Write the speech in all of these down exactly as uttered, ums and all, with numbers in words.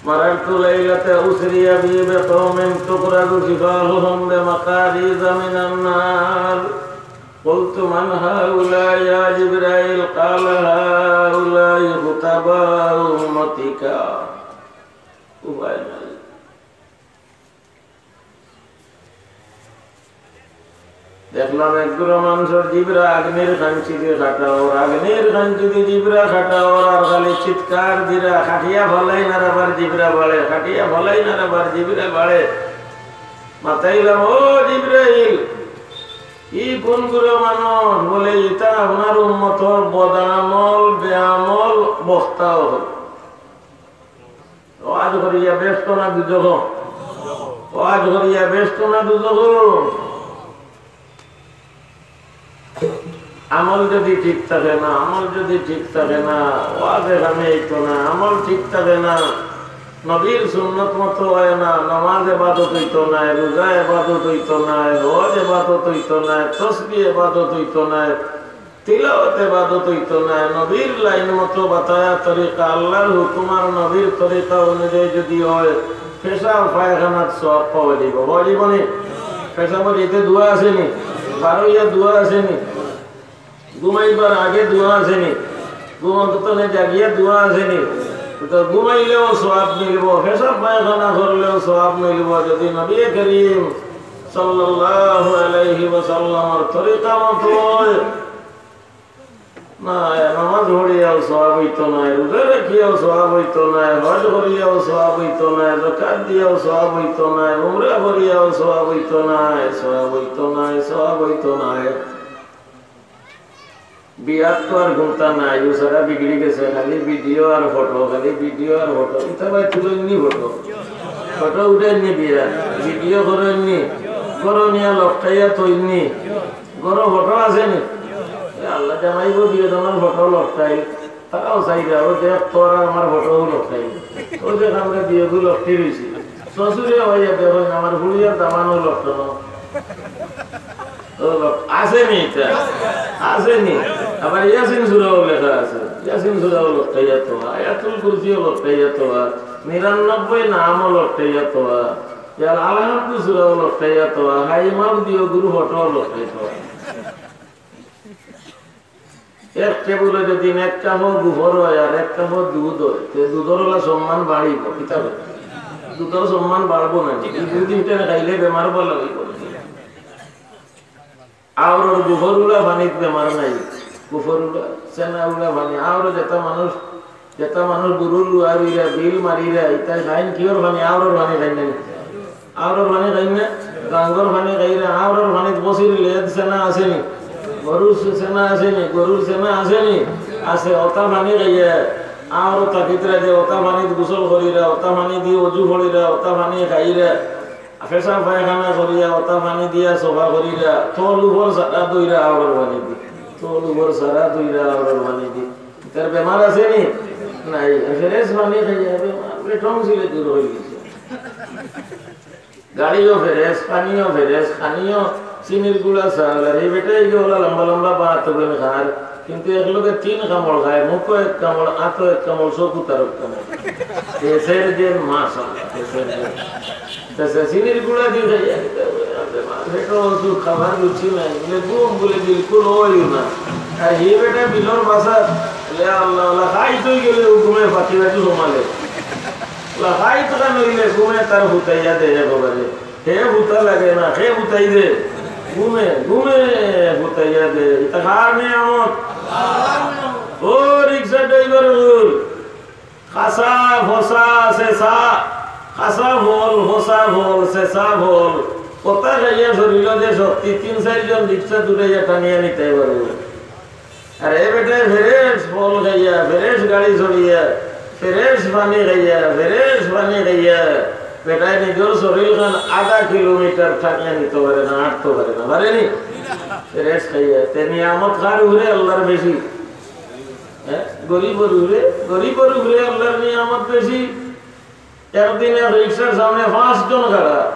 مررت ليلة أسري بي بقوم تقرض جباههم بمقاريض من النار. قلت: من هؤلاء يا جبرائيل؟ قال: هؤلاء خطباء أمتك. উপায় নাই। দেখলাম এক গুরু মানুষর জিবরা আগ্নির খাঞ্চিদি কাটা অর, আগ্নির খাঞ্চিদি জিবরা কাটা অর, আর খালি চিৎকার দিরা, কাটিয়া ফালাইন আর আবার জিবরা বাড়ে, কাটিয়া ফালাইন আর আবার জিবরা বাড়ে। মাতাইলাম, "ও জিবরাইল, ই কোন গুরু মানুষ?" বলে, "ইতা আপনার উম্মতর বদামল, বেআমল বক্তা অর।" ওয়াজ করিয়া বেহেস্ত না দুজখ? ওয়াজ করিয়া বেহেস্ত না দুজখ? আমল যদি ঠিক থাকে না, আমল যদি ঠিক থাকে না, ওয়াজে কামে অইতো না, আমল ঠিক থাকে না, নবীর সুন্নত মতো অয় না, নামাজ এবাদত অইতো নায়, রোজা এবাদত অইতো নায়, হজ এবাদত অইতো নায়, তসবিহ এবাদত অইতো নায়, তিলাওয়াত এবাদত অইতো নায়, নবীর লাইন মতো বাতায়া তরিকা, আল্লাহর হুকুম আর নবীর তরিকা অনুযায়ী যদি অয়, পেশাব পায়খানাত সওয়াব পাওয়া যাইবো। পাওয়া যাইবো নি? পেশাবর ইতে দোয়া আছে নি? বারইয়া দোয়া আছে নি? ঘুমাইবার আগে দোয়া আছে নি? ঘুমন্ত তনে জাগিয়া দোয়া আছে নি? তো ঘুমাইলেও সওয়াব মিলবো, পেশাব পায়খানা করলেও সওয়াব মিলবো। যদি নবী করিম সাল্লাল্লাহু আলাইহি ওয়াসাল্লামর তরিকা মতো অয়, না, নামাজ পড়িয়াও সওয়াব অইতো নায়, রোজা রাখিয়াও সওয়াব অইতো নায়, হজ করিয়াও সওয়াব অইতো নায়, যাকাত দিয়াও সওয়াব অইতো নায়, উমরা করিয়াও সওয়াব অইতো নায়, সওয়াব অইতো নায়, সওয়াব অইতো নায়। বিয়াত তো আর ঘুমতা নাই, ও সারা বিগড়ি গেছে, খালি ভিডিও আর ফটো, খালি ভিডিও আর ফটো। ইতা ভাই তুলইননি ফটো, ফটো উঠাইননি বিয়া, ভিডিও করইননি, করো নিয়া লটকাইয়া থইননি, ঘরো ফটো আছে নি? এ আল্লাহ, জামাইবো বিয়ে জমার ফটো লটকাই, তারাও চাইরা, ও দেখ তোরা আমার ফটো লটকাই, ও দেখ আমরা বিয়ে গু লটকি রইছি। শ্বশুরে হইয়া দেখইন আমার ফুড়িয়ার দামানও লটকানো। ও বাপ, আছে নি ইতা? আছে নি? আবার ইয়াসিন সূরাও লেখা আছে। ইয়াসিন সূরাও লটকাইয়া থোয়া, আয়াতুল কুরসিও লটকাইয়া থোয়া, নিরানব্বই নামও লটকাইয়া থোয়া, ইয়ার আলহামদু সূরাও লটকাইয়া থোয়া, হাই ইমাম দিও গুরু ফটোও লটকাই থোয়া। এক টেবুলো যদি এক কাপো গুফর অয় আর এক কাপো দুধ অয়, তে দুধর ওলা সম্মান বাড়িবো, কিতা কয়? দুধর সম্মান বাড়বো না নি? এই দুই দিন টেনে খাইলে বেমার ভালা অইবো। আওরর গুফর উলা পানিত বেমার নাই, গুফর উলা, সেনা উলা পানি, আওরর যেতা মানুষ যেতা মানুষ গরুর লুয়া রইরা, বিল মারিরা, ইতায় খাইন কিওর পানি? আওরর পানি খাইন না নি? আওরর পানি খাইন না? গাঙ্গর পানি খাইরা, আওরর পানিত বসির লেদ সেনা আছে নি? গরুর সে-, সেনা আছে নি? গরুর সেনা আছে নি? আছে। অতা পানি খাইয়া, আওরর তাকিতরা যে অতা পানিত গোসল করিরা, অতা পানি দি অজু করিরা, অতা পানি খাইরা, পেশাব পায়খানা করিয়া, অতা পানি দিয়া সফা করিরা, তল উপর সারা ধইরা আওরর পানি দি, তল উপর সারা ধইরা আওরর পানি দি। তার বেমার আছে নি? নাই। আর ফ্রেশ পানি খাইয়া বেমার, বেটং ছিলে দূর অই গেছে। গাড়িও ফ্রেশ, পানিও ফ্রেশ, খানিও চিনির গুঁড়া চাউল। আর এই বেটায় গিয়া ওলা লম্বা লম্বা ভাত ওগুন খার, কিন্তু এক লগে তিন কামড় খায়, মুখো এক কামড়, আতো এক কামড়, চকুত আরক কামড়। দেশের যে মাশাআল্লাহ, দেশের যে। তে সে চিনির গুঁড়া দি খাইয়া, পেটো অসুখ, খাবার রুচি নাই, বলে ঘুম বলে বিলকুল অইও না। আর হে বেটা বিলর বাসাত, বলে আল্লাহ আল্লাহ, খাইতো গেলে ও ঘুমে ফাঁকি ফাঁকি ঘুমালে। বলে খাইতো কেন অইলে ঘুমে তার হুতাইয়া দেয় একেবারে। হে হুতা লাগে না, হে হুতাই দে। ঘুমে, ঘুমে হুতাইয়া দে। ইতা কার নিয়ামত? ও রিক্সা ড্রাইভার হুর, খাসা, ফসা, সেসা, খাসা ফল, ফসা ফল, সেসা ফল, কতা খাইয়া শরীরো যে শক্তি, তিন চাইরজন রিক্সা দূরে গিয়া টানিয়া নিতায় পারবো। আর এ বেটায় ফ্রেশ ফল খাইয়া, ফ্রেশ গাড়ি চড়িয়া, ফ্রেশ পানি খাইয়া, ফ্রেশ পানি খাইয়া, বেটায় নিজর শরীরখান আধা কিলোমিটার টানিয়া নিতো পারে না, আটতো পারে না, পারে নি? ফ্রেশ খাইয়া, তে নিয়ামত কার উপরে? আল্লার বেশি। হ্যাঁ? গরিবর উপরে, গরিবর উপরে আল্লার নিয়ামত বেশি। একদিন এক রিক্সার সামনে পাঁচজন খাড়া।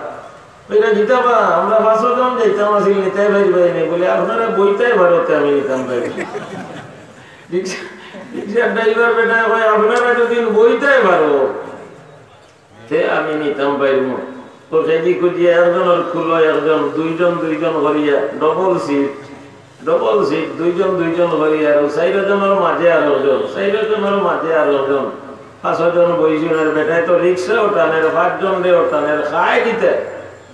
কইরা, "কিতা বা, আমরা পাঁচজন যাইতাম আছিল, নিতায় পারবায় নি?" বলে, "আপনারা বইতায় পারো তে আমি নিতাম পারি।" রিক্সা, রিক্সার ড্রাইভার বেটায় কয়, "আপনারা যদি বইতায় পারো, তে আমি নিতাম পাইমু। তো খেদি খুঁজিয়া একজনর কুলো একজন, দুইজন দুইজন করিয়া, ডবল সিট, ডবল সিট, দুইজন দুইজন করিয়া, আর চাইর জনর মাঝে আর একজন, চাইর জনর মাঝে আর একজন, পাঁচ জন বইছইন। আর বেটায় তো রিক্সাও টানের, পাঁচজনরেও টানের, খায় কিতা,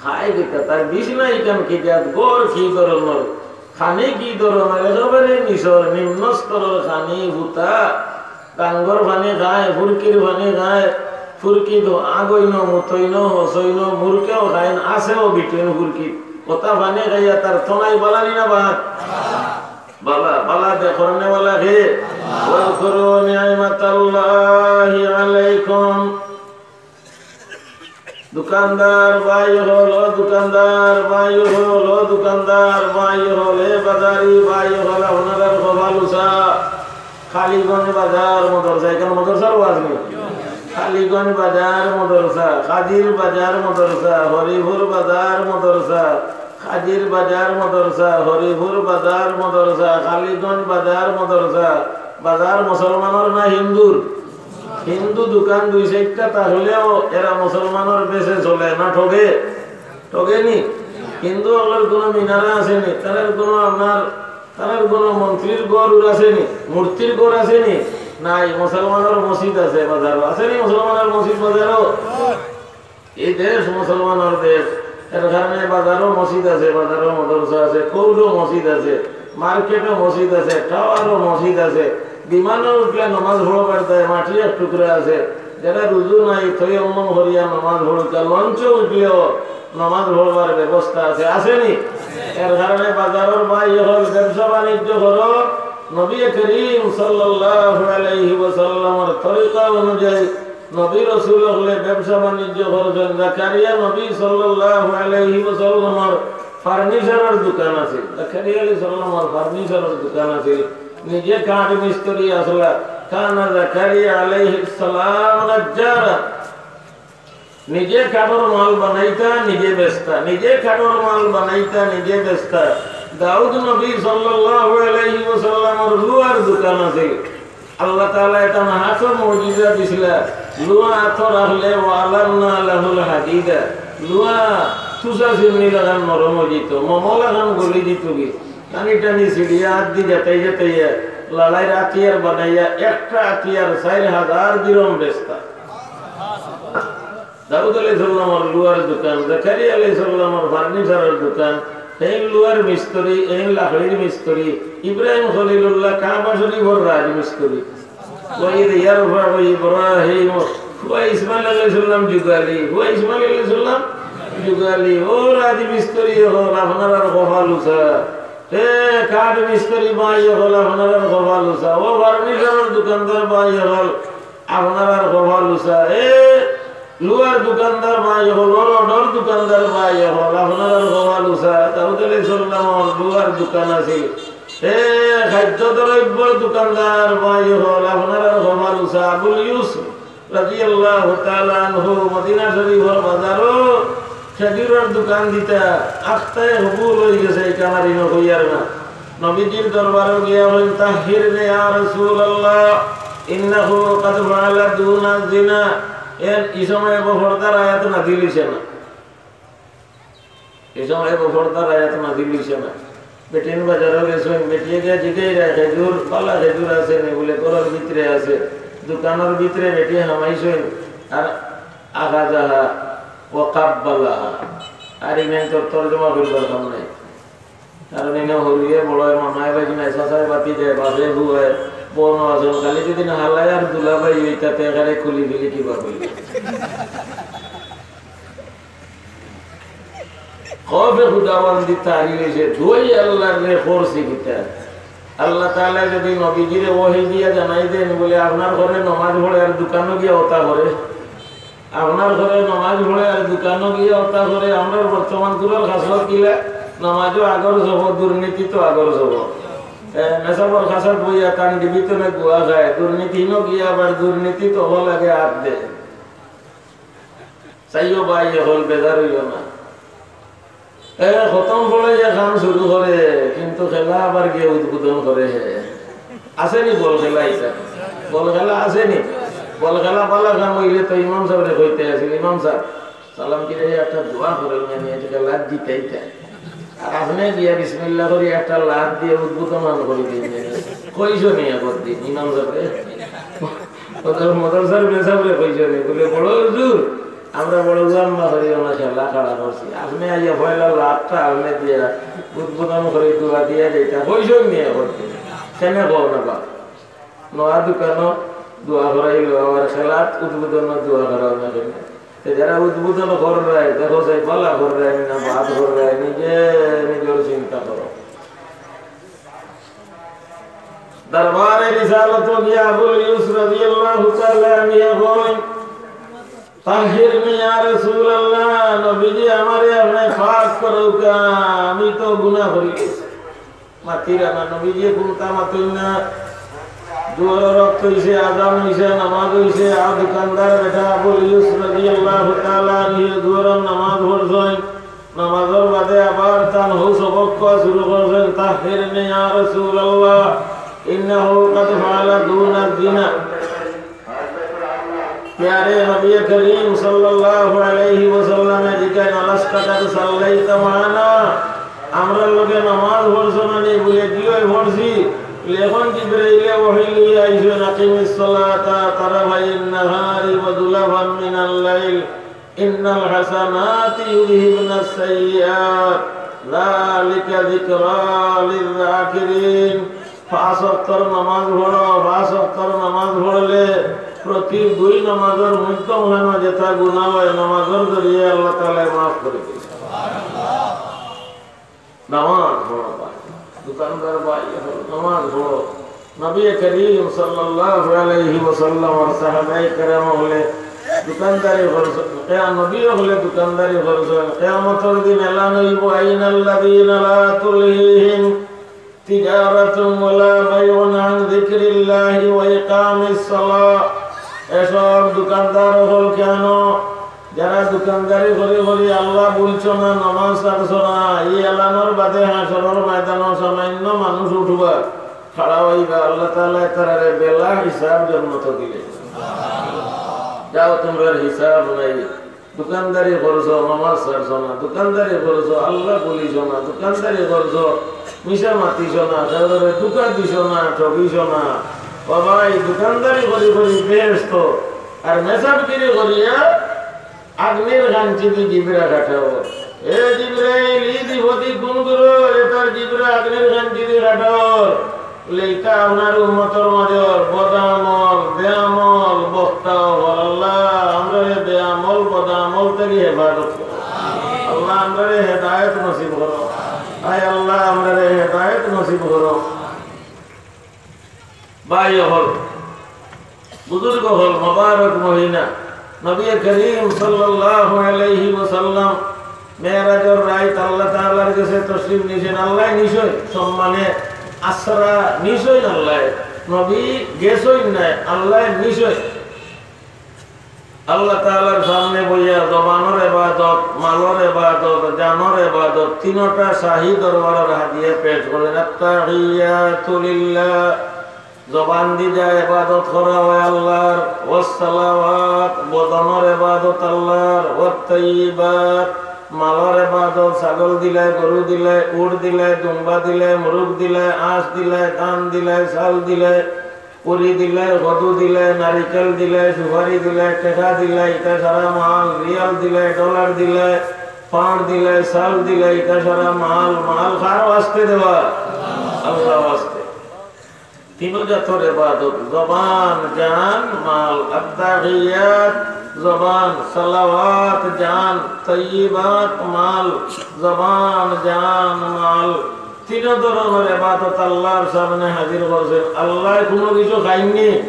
খায় কিতা। তার বিছনা ইখান কি জাত, ঘর কি ধরনর, খানি কি ধরনর, একেবারে নিচর, নিম্ন স্তরর খানি, হুতা। গাঙ্গর পানি খায়, ফুরকির পানি খায়, ফুরকি তো আগইন, মুতইন, হসইন, মুরকেও খাইন, আছেও বিটইন ফুরকি। ওতা পানি খাইয়া তার থনাই বালা নি না বাদ? বালা, বালা দে করনেওয়ালা কে? واذكروا نعمة الله عليكم. দোকানদার ভাই অকল, ও দোকানদার ভাই অকল, ও দোকানদার ভাই অকল, এ বাজারি ভাই অকল, আপনারার কপাল উচা। কালীগঞ্জ বাজার মাদ্রাসা, ইখান মাদ্রাসার ওয়াজ নি? কালীগঞ্জ বাজার মাদ্রাসা, কাজির বাজার মাদ্রাসা, হরিপুর বাজার মাদ্রাসা, কাজির বাজার মাদ্রাসা, হরিপুর বাজার মাদ্রাসা, কালীগঞ্জ বাজার মাদ্রাসা। বাজার মুসলমানর না হিন্দুর? হিন্দু দোকান দুই চাইরটা থাকলেও এরা মুসলমানর বেশে চলে না, ঠগে? ঠগে নি? হিন্দু অকলর কুনু মিনারা আছে নি? তারার কুনু আপনার, তারার কুনু মন্ত্রীর ঘর উর আছে নি? মূর্তির ঘর আছে নি? নাই। মুসলমানর মসজিদ আছে বাজারো, আছে নি মুসলমানর মসজিদ বাজারো? এই দেশ মুসলমানর দেশ, এর কারণে বাজারো মসজিদ আছে, বাজারো মাদ্রাসা আছে, কৌরো মসজিদ আছে, মার্কেটো মসজিদ আছে, টাওয়ারো মসজিদ আছে, বিমানো উঠলে নমাজ পড়বার দায় মাটি এক টুকরা আছে, যারা রুজু নাই তৈয়ম্মম করিয়া নমাজ পড়তা, লঞ্চো উঠলেও নমাজ পড়বার ব্যবস্থা আছে, আছে নি? এর কারণে বাজারর ভাই অকল ব্যবসা বাণিজ্য করো, নবী করিম সাল্লাল্লাহু আলাইহি ওয়াসাল্লামর তরিকা অনুযায়ী নবী রসুল অকলে ব্যবসা বাণিজ্য করছইন। জাকারিয়া নবী সাল্লাল্লাহু আলাইহি ওয়াসাল্লামর ফার্নিচারর দোকান আছিল। জাকারিয়া আলাইহিস সালামর ফার্নিচারর দোকান আছিল। নিজে কাঠ মিস্ত্রি আছলা। কানা জাকারিয়া আলাইহিস সালাম নাজ্জারা। নিজে কাঠর মাল বানাইতা, নিজে বেচতা। নিজে কাঠর মাল বানাইতা, নিজে বেচতা। দাউদ নবী সাল্লাল্লাহু আলাইহি ওয়াসাল্লামর লোহার দোকান আছিল। আল্লাহ তাআলা এটা হাতো মুজিজা দিছিলা, লোহা হাতো রাখলে, ওয়া আলান্না লাহুল হাদিদা, লোহা তুষা চিমনি লাখান নরম অই যিত, মোম লাখান গলি যিতগি। টানি টানি ছিড়িয়া, আত দি যেতাই যেতাই লড়াইর আতিয়ার বানাইয়া, একটা আতিয়ার চাইর হাজার দিরহম বেচতা। দাউদ আলাইহিস সালামর লোহার দোকান, জাকারিয়া আলাইহিস সালামর ফার্নিচারর দোকান, এইন লোহার মিস্ত্রি, এইন লাকড়ির মিস্ত্রি, ইব্রাহিম খলিলুল্লাহ কাবা শরীফর রাজমিস্ত্রি। وإذ يرفع إبراهيم, হুয়া ইসমাইল আলাইহিস সালাম যুগালি, হুয়া ইসমাইল আলাইহিস সালাম যুগালি। ও রাজমিস্ত্রি অকল, আপনারার কপাল উচা। এ কাঠ মিস্ত্রি ভাই অকল, আপনারার কপাল উচা। ও ফার্নিচারর দোকানদার ভাই অকল, আপনারার কপাল উচা। এ লোহার দোকানদার ভাই অকল, রডর দোকানদার ভাই অকল, আপনারার কপাল উচা। দাউদ আলাইহিস সালামর লোহার দোকান আছিল। এ খাদ্য দ্রব্যর দোকানদার ভাই অকল, আপনারার কপাল উচা। আবুল ইউসুফ রাদিয়াল্লাহু তাআলা আনহু মদিনা শরীফর বাজারো খেজুরর দোকান দিতা, আখতায় কবুল অই গেছে, ইখান আর ইনো কইয়ার না। নবীজির দরবারো গিয়া কইন, "তাহহিরনি ইয়া রাসূলুল্লাহ, ইন্নাহু কাদ ফাআলা দুনা যিনা।" এন ই সময় বেপর্দার আয়াত নাজিল অইছে না। ই সময় বেপর্দার আয়াত নাজিল অইছে না। বেটিন বাজারো গেছইন, বেটিয়ে গিয়া জিগাইরা, "খেজুর, বালা খেজুর আছে নি?" বুলে, "ঘরর ভিতরে আছে।" দোকানর ভিতরে বেটিয়ে হামাইছইন, আর আখাযাহা ওয়া কাব্বালাহা। আর ইনাইন তো তর্জমা করিবার কাম নাই। কারণ ইনো হরুয়ে বড়য়, মামায় ভাগিনায়, চাচায় ভাতিজায়, বাপে ফুয়ায়, বনো আছইন, খালি যদি না হালায় আর দুলাভাই অইতা তে একেবারে খুলি ফিলি কিবা কইলে। খৌফে খুদাবন্দি তারি অইছে, দুই আল্লাহর রে করছি কিতা? আল্লাহ তাআলা যদি নবীজিরে ওহী দিয়া জানাই দেন, বুলে, "আপনার ঘরে নমাজ পড়ে আর দোকানো গিয়া ওতা করে, আপনার ঘরে নমাজ পড়ে আর দোকানো গিয়া ওতা করে, আমরার বর্তমান কুরার খাসলত কিলা? নমাজও আগর সব, দুর্নীতি তো আগর সব। এ, মেসাবর খাসাত বইয়া তান ডিবিতনে গুয়া খায়, দুর্নীতি ন গিয়া আবার দুর্নীতি তো হল আগে হাত দে।" চাইও ভাই, অখন বেজার অইও না। এ, খতম পড়ে যে কাম শুরু করে, কিন্তু খেলা আবার গিয়া উদ্বোধন করে হে। আছে নি বল খেলা ইটা? বল খেলা আছে নি? বল খেলা বালা কাম অইলে তো ইমাম সাবরে কইতা আছিল, "ইমাম সাব, সালাম ফিরাইয়া একটা দোয়া করইন, আমি এটাকে লাত দিতাইতা।" আর আপনে গিয়া বিসমিল্লাহ করি একটা লাত দিয়া উদ্বোধন করি দিন। কইছো নি একদিন ইমাম সাবরে? ওদের মাদ্রাসার মেসাবরে কইছো নি? বলে, "বড় হুজুর, আমরা বড় লম্বা করি ওনার খেলা খাড়া করছি। আপনে আইয়া পয়লা লাতটা আপনে দিয়া উদ্বোধন করি দোয়া দিয়া দিতা।" কইছো নি একদিন? কেনে কও না বা? নয়া দোকানো দোয়া করাইলো, আবার খেলাত উদ্বোধন দোয়া করাও না কেনে? তে যারা উদ্বোধন কররায়, দেখো সেই বালা কররায় না বাদ কররায়, নিজে নিজর চিন্তা করো। দরবারে রিসালত গিয়া আবুল ইউস রাদিয়াল্লাহু তাআলা আনহু কইন, "তাহহিরনি ইয়া রাসূলুল্লাহ, নবীজি আমারে আপনে পাক করউক্কা, আমি তো গুনাহ করি গেছি।" মাতিরা না, নবীজি কুনতা মাতইন না। জোহরর ওয়াক্ত অইছে, আজান অইছে, নামাজ অইছে, আর দোকানদার বেটা আবুল ইউস রাদিয়াল্লাহু তাআলা আনহু জোহরর নামাজ পড়ছইন। নামাজর বাদে আবার তান হউ সবক কওয়া শুরু করছইন, "তাহহিরনি ইয়া রাসূলুল্লাহ, ইন্নাহু কাদ ফাআলা দুনা যিনা।" প্যারে নবী করিম সাল্লাল্লাহু আলাইহি ওয়াসাল্লামে জিকাইন, "আলাস্তা কাদ সাল্লাইতা মা'আনা?" আমরার লগে নামাজ পড়ছো না নি? বলে, "জি অয় পড়ছি।" বলে, "এখন জিবরাইলে ওহী লইয়া আইছইন, আকিমিস সালাতা তারাফাইন নাহারি ওয়া যুলাফাম মিনাল লাইল, ইন্নাল হাসানাতি ইউযহিবনাস সাইয়্যিআত, যালিকা যিকরা লিয যাকিরিন।" পাঁচ ওয়াক্তর নামাজ পড়ো, পাঁচ ওয়াক্তর নামাজ পড়লে প্রতি দুই নামাজর মধ্যম হানো যেতা গুনাহ অয়, নামাজর জরিয়ে আল্লাহ তাআলায় মাফ করি দেইন। নামাজ পড়ো ভাই, দোকানদার ভাই, এখন নামাজ পড়ো। নবী করিম সাল্লাল্লাহু আলাইহি ওয়াসাল্লামর সাহাবায়ে কেরাম অকলে দোকানদারি করছইন, কিয়া-, নবী অকলে দোকানদারি করছইন। কিয়ামতর দিন এলান অইবো, "আইনাল্লাযীনা লা তুলহিহিম তিজারাতুন ওয়ালা বাইউন আন যিকরিল্লাহি ওয়া ইকামিস সালাহ।" এসব দোকানদার অকল কেনো, যারা দোকানদারি করি করি আল্লাহ ভুলছো না, নামাজ ছাড়ছো না, ই এলানর বাদে হাশরর ময়দানো সামান্য মানুষ উঠবা, খাড়া অইবা, আল্লাহ তাআলায় তারারে বেলা হিসাব জন্নতো দিলে। যাও, তুমরার হিসাব নাই। দোকানদারি করছো, নামাজ ছাড়ছো না, দোকানদারি করছো, আল্লাহ ভুলিছো না, দোকানদারি করছো, মিছা মাতিছো না, কারোরে ধোকা দিছো না, ঠগিছো না। বাবা, ই দোকানদারি করি করি বেহেশত, আর মেসাবগিরি করিয়া আগ্নির খাঞ্চিদি জিবরা কাটাও। এ জিবরাইল, ই বিপদি কুন গুরু, এ তার জিবরা আগ্নির খাঞ্চিদি কাটাও। লেইতা আপনার উম্মতর মাঝে বদামল, বেআমল, বক্তা অকল। আল্লাহ, আমরারে বেআমল, বদামল থাকি হেফাজত করো। আল্লাহ, আমরারে হেদায়েত নসিব করো। আয় আল্লাহ, আমরারে হেদায়েত নসিব করো। ভাই অকল, বুজুর্গ অকল, মোবারক মহিনা, নবী করিম সাল্লাল্লাহু আলাইহি ওয়াসাল্লাম মেরাজর রাইত আল্লাহ তাআলার গেছে তশরিফ নিছইন, আল্লায় নিছইন, সম্মানে আসরা নিছইন আল্লায়, নবী গেছইন নায়, আল্লায় নিছইন। আল্লাহ তাআলার সামনে বইয়া জবানর ইবাদত, মালর ইবাদত, জানর ইবাদত, তিনোটা শাহী দরবারর হাদিয়া পেশ করলেন। আত্তাহিয়াতু লিল্লাহ, জবান দি যা ইবাদত করা অয় আল্লাহর, ওয়াসসালাওয়াত, বদনর ইবাদত আল্লাহর, ওয়াত্তাইয়িবাত, মালর ইবাদত, ছাগল দিলায়, গরু দিলায়, উট দিলায়, দুম্বা দিলায়, মুরুগ দিলায়, আঁশ দিলায়, ধান দিলায়, চাউল দিলায়, পুরি দিলায়, কদু দিলায়, নারিকেল দিলায়, সুপারি দিলায়, টেকা দিলায়, ইটা সারা মাল, রিয়াল দিলায়, ডলার দিলায়, পাউন্ড দিলায়, চাউল দিলায়, ইটা সারা মাল, মাল কার ওয়াস্তে দেওয়া? আল্লাহর ওয়াস্তে। তিন জাতর ইবাদত, জবান, জান, মাল। আত্তাহিয়াত, জবান, সালাওয়াত, জান, তাইয়িবাত, মাল। জবান, জান, মাল, তিন ধরনর ইবাদত আল্লাহর সামনে হাজির করছেন। আল্লায় কুনু কিছু খাইননি?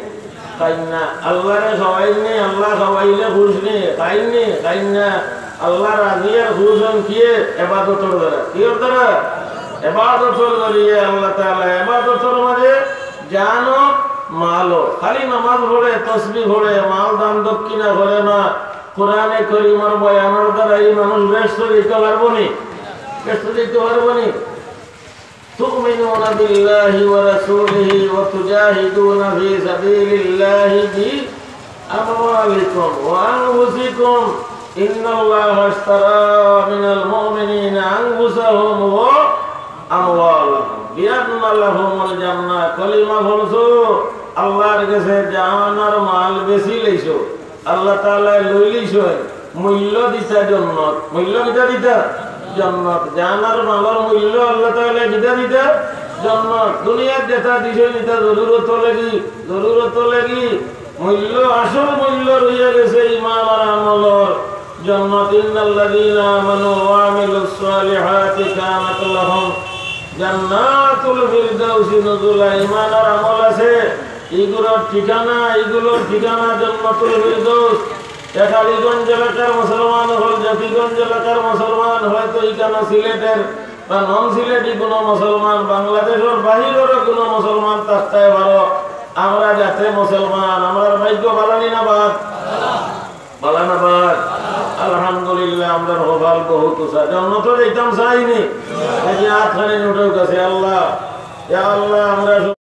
খাইন না। আল্লাহরে খাওয়াইননি? আল্লাহ খাওয়াইলে খুশ নি? খাইননি? খাইন না। আল্লাহ রাজি আর খুশ অইন কিয়ে? ইবাদতর দ্বারা। কিয়র দ্বারা? ইবাদতর জরিয়ে আল্লাহ তাআলা ইবাদতর মাঝে জানো মালো। খালি নামাজ পড়ে, তসবিহ পড়ে, মাল দান দক্ষিণা করে না। কোরআনে করিমর বয়ানর দ্বারা ই মানুষ বেহেস্তো যাইতো পারবো নি? বেহেস্তো যাইতো পারবো নি? تؤمنون بالله ورسوله وتجاهدون في سبيل الله ب- أموالكم وأنفسكم إن الله اشترى من المؤمنين أنفسهم وأموالهم بأن لهم الجنة। কলিমা পড়ছো, আল্লাহর গেছে জান আর মাল বেচিলাইছো, আল্লাহ তাআলায় লইলিছইন, মূল্য দিতা জন্নত। মূল্য কিতা দিতা? জন্নত। জান আর মালর মূল্য আল্লাহ তাআলায় কিতা দিতা? জন্নত। দুনিয়াত যেতা দিছইন ইতা জরুরতর লাগি, জরুরতর লাগি। মূল্য, আসল মূল্য রইয়া গেছে ইমান আর আমলর। জন্নত, إن الذين آمنوا وعملوا الصالحات كانت لهم جنات الفردوس نزلا। ইমান আর আমল আছে, ইগুলোর ঠিকানা, ইগুলোর ঠিকানা জান্নাতুল ফিরদৌস। এ কালীগঞ্জ এলাকার মুসলমান অকল, জাকিগঞ্জ এলাকার মুসলমান, হয়তো ইখানো সিলেটের বা নন সিলেটি কোনো মুসলমান, বাংলাদেশর বাহিরর কোনো মুসলমান থাকতে পারো। আমরা জাতে মুসলমান, আমরার ভাগ্য ভালা নি না বাদ? ভালা না বাদ? আলহামদুলিল্লাহ, আমরার কপাল বহুত উঁচা। জন্নতো যাইতাম চাইনি। এই যে আতখানি উঠাউক আছে, আল্লাহ, ইয়া আল্লাহ, আমরা